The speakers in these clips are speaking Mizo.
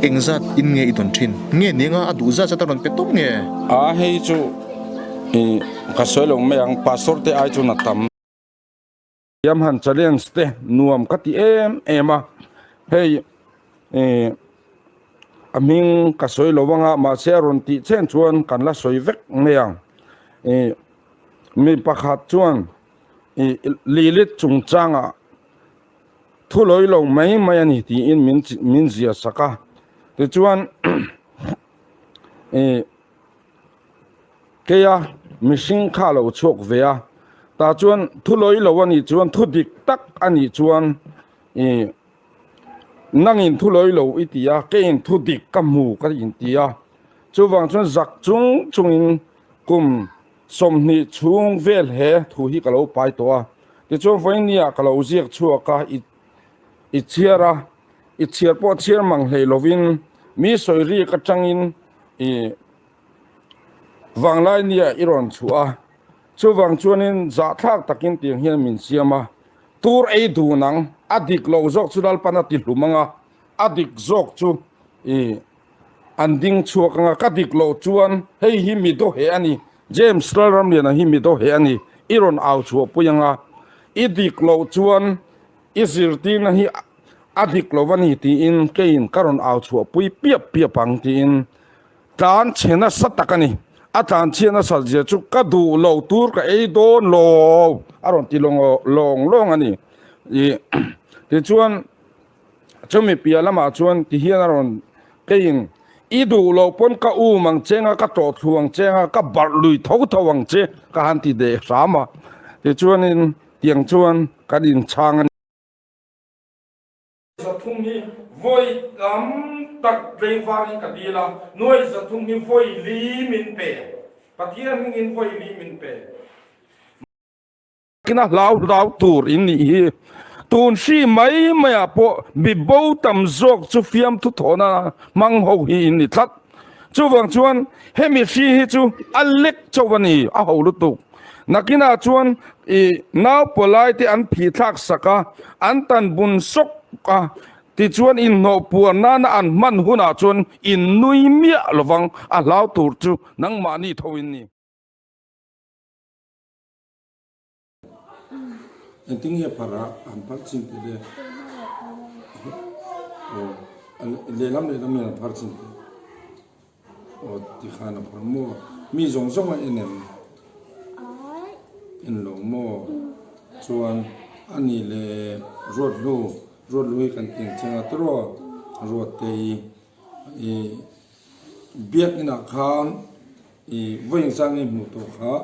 Engzat in nge i dawn thin? Nge nia a duh zat zat a rawn pe tawp nge? A hei chu i ka sawi lo mai ang, pastor te ai chuan a tam. Siam han challenge te nuam ka ti em em a, hei i a hming ka sawi lo anga mahse a rawn tih chen chuan kan la sawi vek mai ang. I mi pakhat chuan i Lilith chungchangah Thu lawi lo mai mai a ni tiin min min zia sak a. Tichuan ih keia mihring kha a lo chhuak ve a, tah chuan thu lawi lo a nih chuan thu dik tak a nih chuan ih nangin thu lawi lo i ti a, keiin thu dik ka hmu ka inti a. Chuvang chuan zak chung chungin kum 20 chhung vel he thu hi ka lo pai tawh a, tichuan vawinia ka lo ziak chhuak a, i i chhiar a, i chhiar pawh chhiar mang hlei lovin mi sawi rik atangin i vanglai nia i rawn chhuah a, chuvang chuanin zahthlak takin tiang hian min siam a, tur ei dun ang, a dik lo zawk chu Lalpan a ti hlum ang a, a dik zawk chu i. An ding chhuak anga ka dik loh chuan hei hi mi dawheh a ni, James Lalramliana hi mi dawheh a ni, i rawn au chhuah pui anga i dik loh chuan i zirtirna hi a dik lo a ni tiin keiin ka rawn au chhuah pui piap piap ang tiin tlan chhe nasa tak a ni. A tlan chhiat nasat zia chu ka duh lo tur ka ei dawn lo a rawn ti lawng lawng a ni. Tichuan. Chumi piah lamah chuan ti hian a rawn keiin, I duh loh pawn ka um ang che nga, ka tawhthlu ang che nga, ka barh lui tho tho ang che, ka han ti deh hram a. Tichuanin tiang chuan kan inchhang a ni. 300 hi vawi tam tak tleivarin ka dil a, nuai 300 hi vawi li min pe. Pathian hmingin vawi li min pe. Kina hlau hlau tur in nih hi. Tun hri mai maiah pawh mi bo tam zawk chu fiamthu thawhna hmang ho hi in ni tlat. Chuvang chuan hemi hri hi chu a lek chauh a ni, a ho lutuk. Nakinah chuan i naupawlai te an phih thlak sak a, an tan bun sawk a, tichuan inhnawh puar nana an hman hunah chuan in nui miah lovang, a hlau tur chu nangmahni tho in ni. Engtin nge phar a han phar chin teh le? Aw lehlam lehlam hian a phar chin teh. Aw tikhan a phar maw? Mi zawng zawng a en em? En lo maw? Chuan a nih leh Ruathlu, Ruathlu hi kan ti ang chiang a tiraw? Ruattei i biakinah khan i vawiin zan nge hmuh tawh kha?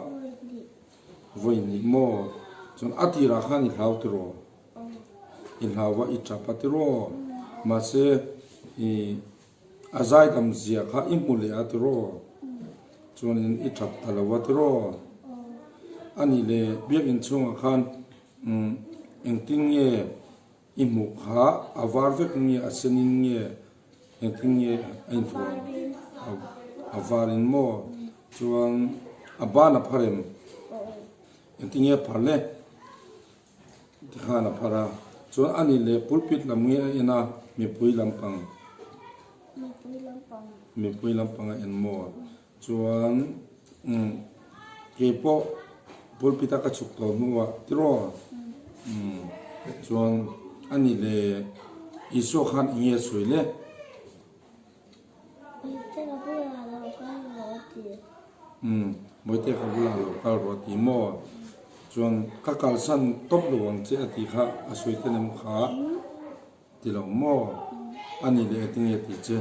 Vawi nih maw? Chuan a tirah khan i hlau tiraw? I hlau a i tap a tiraw? Mahse i a zaidam zia kha i hmu leh a tiraw? Chuanin i tap ta lo a tiraw? A nih leh biakinn chhungah khan engtin nge I hmuh kha a var vek nge a senin nge engtin nge a inthuam a varin maw chuan a ban a phar em engtin nge a phar le tikhan a phar a chuan a nih leh pulpit lam nge a en a mipui lampang mipui lampang a en maw. Chuan umm kei pawh pulpit a ka chhuk tawh hnuah tiraw umm chuan a ni le Isua khan eng nge a sawi le? Bawihte ka bulah lo kal rawh a ti. Umm Bawihte ka bulah lo kal rawh a ti maw? Chuan ka kalsan tawp lo ang che a ti kha a sawi tel em kha? Ti lo maw? A ni le engtin nge ti che?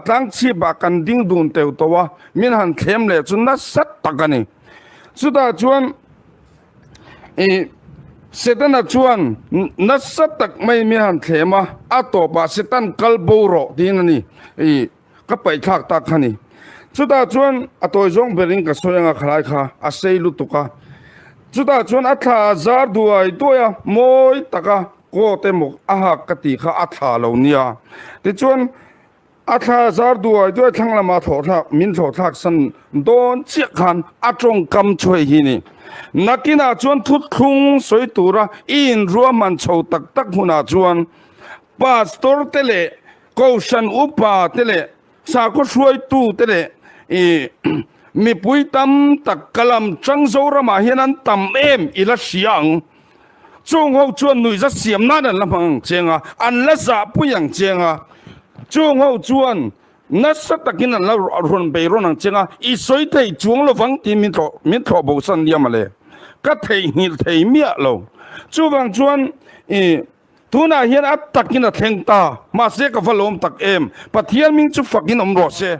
Tlangchhip ah kan ding dun teuh tawh a, min han thlem leh chu nasa tak a ni. Chutah chuan ih Setana chuan nasa tak mai min han thlem a, a tawpah Setan kal bo rawh tiin a ni ih ka paihthlak tak kha ni. Chutah chuan a tawi zawng berin ka sawi anga khalai kha a sei lutuk a. Chutah chuan a thla a zar duai duai a, mawi taka Coat emaw a hak ka tih kha a thla lo nia. Tichuan, a thla zar duai duai thlang lama thlawh thlak, min thlawh thlak san dawn chiah khan a tawngkam chu hei hi ni. Nakinah chuan thuthlung sawi tura i inruahman chho tak tak hunah chuan. Pastor te leh Kohhran upa te leh sakhaw hruaitu te leh i mipui tam tak ka lam chang Zoramah hian an tam em i la hria ang. Chung ho chuan nuihza siam nan an la hmang ang cheng a, an la zahpui ang cheng a. Chung ho chuan nasa takin an la rawn bei rawn ang cheng a, i sawi thei chuang lovang tiin min thlawh min thlawh bosan liam a le. Ka theihnghilh thei miah lo. Chuvang chuan i Tunah hian a takin a thleng ta, mahse ka va lawm tak em, Pathian ming chu fakin awm rawh se.